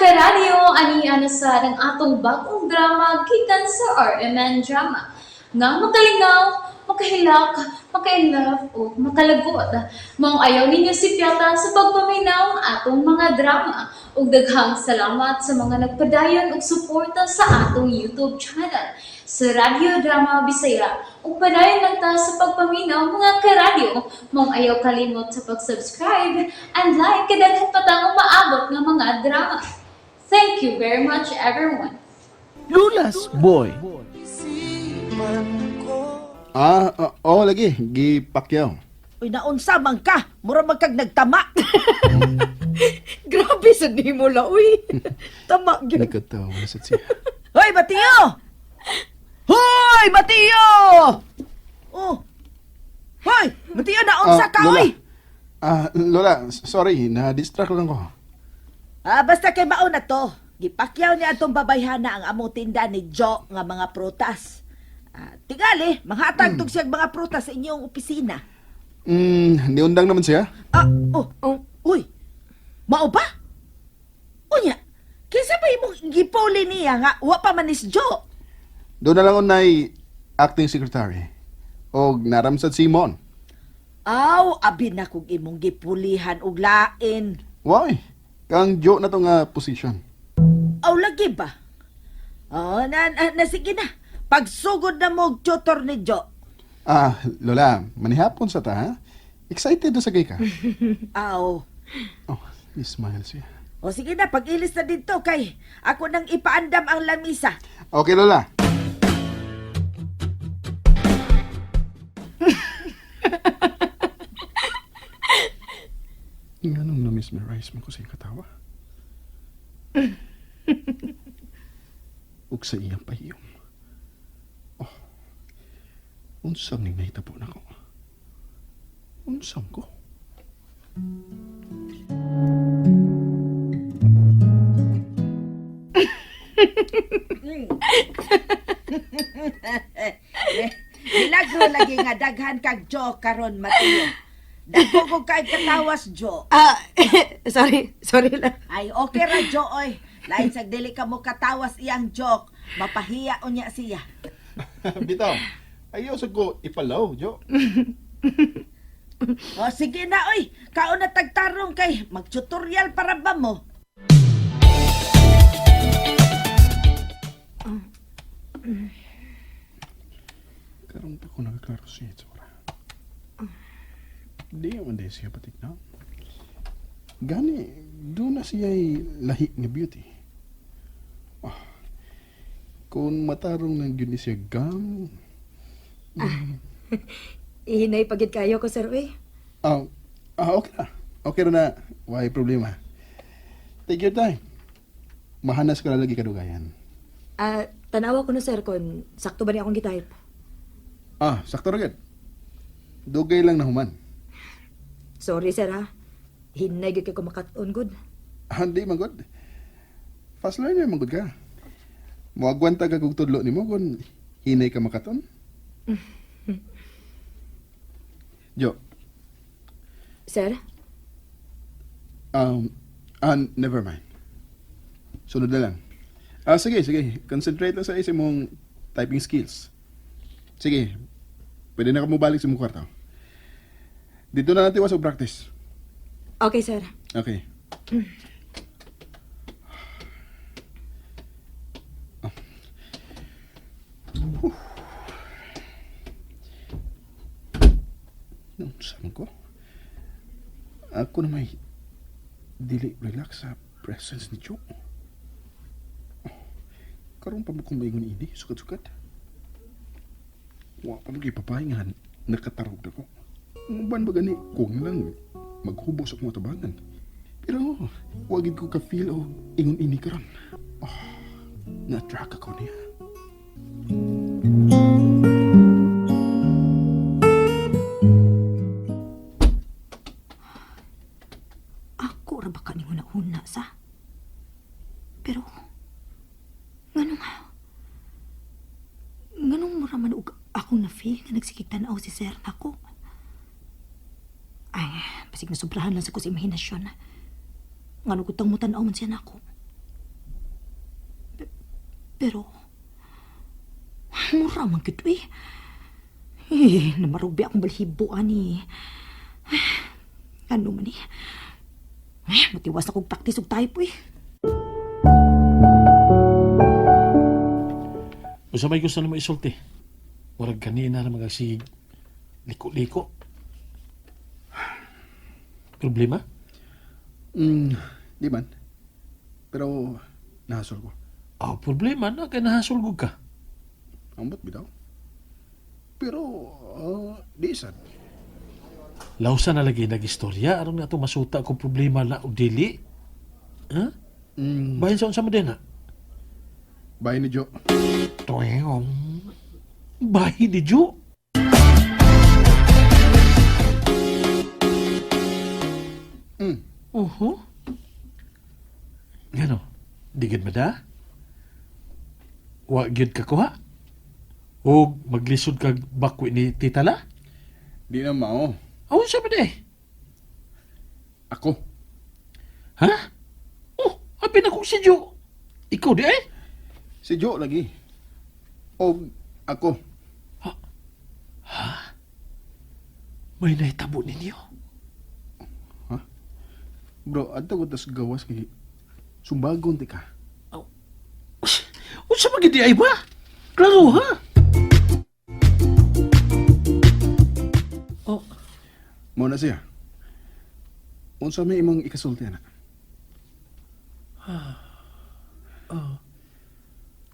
Karadyo, ani na sa ang atong bagong drama gikan sa RMN Drama. Nga makalingaw, makahilak, maka-inlove o makalagot. Maong ayaw ninyo sipyata sa pagpaminaw ang atong mga drama. Ug daghang salamat sa mga nagpadayon og suporta sa atong YouTube channel sa Radyo Drama Bisaya. Ug padayon lang ta sa pagpaminaw, mga karadyo. Maong ayaw kalimot sa pag-subscribe and like kay daghan pa tang umaabot nga mga drama. Thank you very much, everyone. Lola's Boy. Ah, oo lagi, gipakyaw. Uy, naunsa man ka. Mura man kag nagtama. Grabe sa nimo la, uy. Tama gyud. Nagkatawa na sa siya. Hoy, Mateo! Hoy, Mateo! Oh. Hoy, Mateo, naunsa ka, Lola. oy! Ah, Lola, sorry, na-distract lang ko. Ah, basta kay mao na to. Gipakyaw niya atong babayhana ang among tinda ni Jo nga mga prutas. Ah, tingali, manghatag tug siyang mga prutas sa inyong opisina. Niundang naman siya. Ah, oh, Oh. uy. Mao ba? Unya, kinsa ba imong gipuli niya nga wa pa man is Jo? Doon na lang unay acting secretary. Og naramsad si Simon. Aw, abi na kog imong gipulihan og lain. Why? Kang Jo na to nga position. Aw, lagi ba? Oh, na, na, na sige na. Pagsugod na mo og tutor ni Jo. Ah, Lola, manihapon sa ta, ha? Excited na sa gay ka. Aw. Oh, smile siya. O sige na, pag-ilis na dito kay ako nang ipaandam ang lamisa. Okay, Lola. Nga nung na-mesmerize mo ko sa iyang katawa. Ug sa iyang pahiyom. Oh, unsam ning nahitabo nako. Unsam ko. Milagro lagi nga daghan kag Jo karon, Mateo. Dagko ko kay katawas, Jo. Ah, sorry, sorry lang. Ay, okay ra, Jo, oy. Lain sa dili ka mo katawas iyang joke. Mapahiya unya siya. Bitaw, ayaw sa ko ipalaw, Jo. O sige na, oy. Kaon na tagtarong kay mag-tutorial para ba mo? Karon pa ko nakaklaro siya itsura. Di man di siya patik na. Gani, doon na siya lahi nga beauty. Ah, kung matarong nang yun ni siya gam, Ihinay pagid kayo ko, sir, uy. ah, ah, okay na. Okay na na. Why problema. Take your time. Mahanas ka na lagi kadugayan. Ah, tanawa ko no, sir, kung sakto ba ni akong gitype. Ah, sakto ra gid. Dugay lang na human. Sorry, sir, ha. Hinay gyud kay ko makat-on good. Ah, hindi man gud. Fast learner man gud ka. Moagwanta ka kog tudlo nimo kung hinay ka makaton. Jo, Sir? Never mind. Sunod na lang. Ah, sige, sige. Concentrate lang sa isa mong typing skills. Sige. Pwede na ka mobalik sa mong kwarto. Dito na natin sa practice. Okay, sir. Okay. Nung saan ko? Ako na may dili relax sa presence ni Joe. Karon pa mo kong maingon ini, sukat-sukat. Wa pa mo gipapahingahan, nakatarog na ko. Uban ba gani, kung lang maghubos akong atabangan. Pero wagid ko ka-feel o ingon ini karon. Oh, na-attract ako niya. Ako ra ba ka ning una-una sa? Pero nganong nganong mura man og akong na-feel nga nagsigig tan-aw si sir nako. Ay, basig nasubrahan lang sa ko sa imahinasyon. Ngano gutang mo tan-aw man siya nako. Pero, mura man gud eh. Eh, namarugbi akong balhibo ani. Ay, ano man eh. Ay, matiwas akong practice og type eh. Usa may gusto na mo isulti. Murag kanina na magagsig liko-liko. Problema? Di man. Pero, nahasol ko. Oh, problema na kay nahasulgog ka. Ambot bitaw. Pero, di sad. Lausa na lagi nag-istorya aron nga ato masuta kung problema na o dili. Ha? Bahin sa unsa mo din ha? Bahay ni Joe. Toyong. Bahin ni Joe. Oho. Ngano? Di gid mada? Wa gyud ka kuha? O maglisod kag bakwi ni Tita La? Di na mao. Aw, unsa man eh? Ako. Ha? Oh, abi na kong si Joe. Ikaw di eh? Si Joe lagi. O ako. May nahitabo ninyo. Bro, adto ko tas gawas kay sumbagon ti ka. Unsa man gid di ay ba? Klaro ha? Oh, Mao na siya. Unsa may imong ikasulti ana?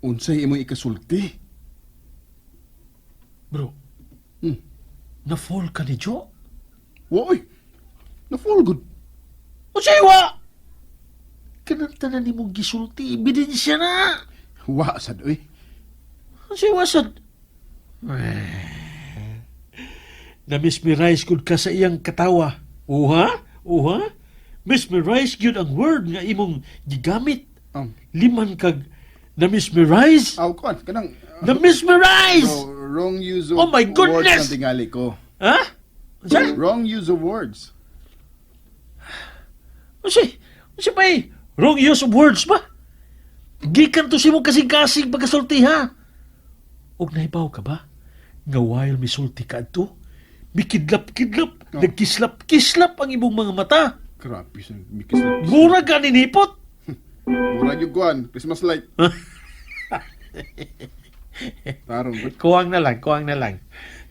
Unsay imong ikasulti? Bro. Na-fall ka ni Joe? Woy! Na-fall good. Unsay wa? Kanang tanan nimong gisulti, ebidensya na. Wa sad oy. Unsay wa sad? Na-mesmerize gud ka sa iyang katawa. Uha? Uha? Mesmerize gyud ang word nga imong gigamit. Liman kag na-mesmerize. Aw kuan kanang Na-mesmerize! Bro, wrong use of Oh my words goodness! ang tingali ko. Ha? Unsa? Wrong use of words. Unsa? Unsa pa eh? Wrong use of words ba? Gikan to si mo kasing-kasing pagkasulti ha? Og nahibaw ka ba? Nga while misulti ka adto, mikidlap-kidlap, Oh. nagkislap-kislap ang imong mga mata. Grabe sa mikislap. Mura ka ninipot. Mura gyud kuan, Christmas light. Tarong bro. Kuwang na lang, kuwang na lang.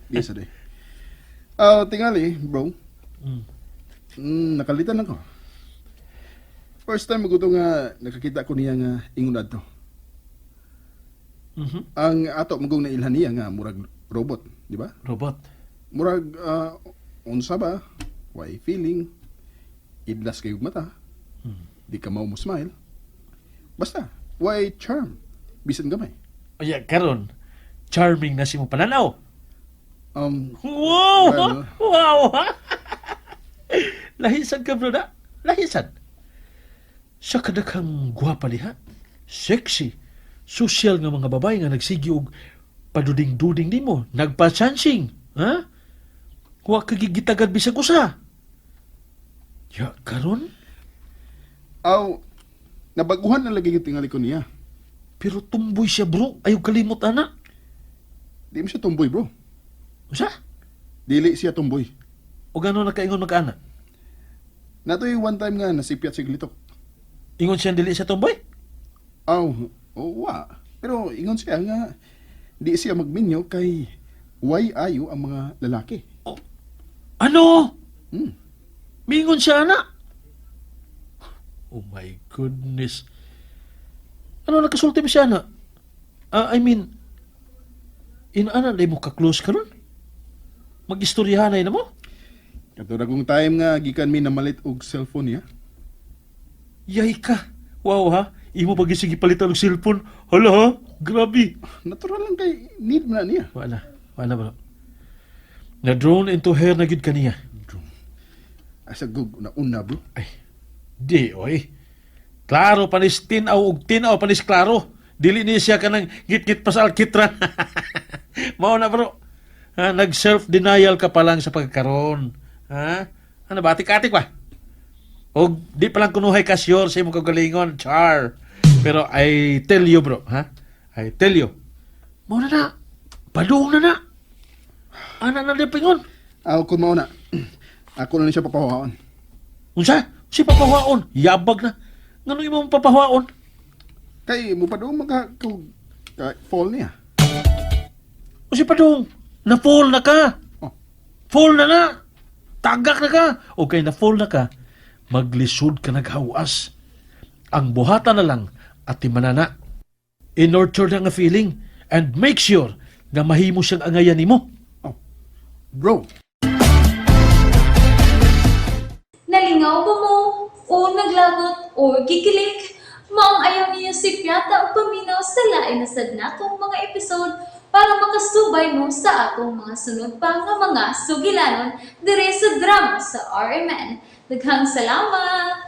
Di sa day. Ah, tingali, bro. Nakalitan ako. First time ko nga nakakita ko niya nga ingon adto. Ang ato magong nailhan niya nga murag robot, di ba? Robot. Murag unsa ba? Why feeling? Idlas kayo mata. Di ka mao mo smile. Basta, why charm? Bisan gamay. Oya, karon, charming na si mo pananaw. Wow! Well. Wow! Ha? Lahisan ka, bro, na. Lahisan. Sa kadaghang gwapa liha, sexy, social nga mga babae nga nagsigi og paduding-duding nimo, nagpa-chancing, ha? Wa ka gigitagad bisag usa. Ya, karon, Aw, nabaguhan na lagi yung tingali ko niya. Pero tumboy siya, bro. Ayaw kalimot, ana. Di mo siya tumboy, bro. Usa? Dili siya tumboy. O gano'n nakaingon mag-ana? Natoy one time nga nasipyat si Glitok. Ingon siya dili siya tumboy? Aw, oh, wa. Pero ingon siya nga di siya magminyo kay why ayo ang mga lalaki. Oh, ano? Mingon siya, ana? Oh my goodness. Ano nakasulti ba siya, ana? I mean, inaana na mo ka-close ka ron? Mag-istoryahanay na mo? Katulad kong time nga gikan mi namalit og cellphone niya. Yay ka. Wow ha. Imo pag sige palitan og cellphone. Hala ha. Grabe. Natural lang kay need mo na niya. Wala. Wala bro. Na drone into her na gid kaniya. Asa gug na una bro. Ay. Di oy. Klaro panis tinaw og tinaw panis klaro. Dili ni siya kanang git-git pa sa alkitran. Mao na bro. Ha, nag self denial ka pa lang sa pagkaron. Ha? Ano ba atik-atik ba? Og di pa lang kunuhay ka sure sa imong kagalingon, char. Pero I tell you bro, ha? I tell you. Mao na na. Padung na na. Ana na di pingon. Ako kung mauna. Ako na ni siya papahuaon. Unsa? Si papahuaon. Yabag na. Ngano imong papahuaon? Kay mo pa doon magka ka, fall niya. O si padung, na fall na ka. Oh. Fall na na. Tagak na ka. O kay na fall na ka, maglisod ka naghawas. Ang buhatan na lang at timanana. I-nurture na nga feeling and make sure nga mahimo siyang angayan nimo. Oh. Bro, Nalingaw ba mo? O naglagot o gikilig? Maong ayaw niyo si Piata ang paminaw sa lain na sad natong mga episode para makasubay mo sa atong mga sunod pa nga mga sugilanon dire sa drama sa RMN. Daghang salamat!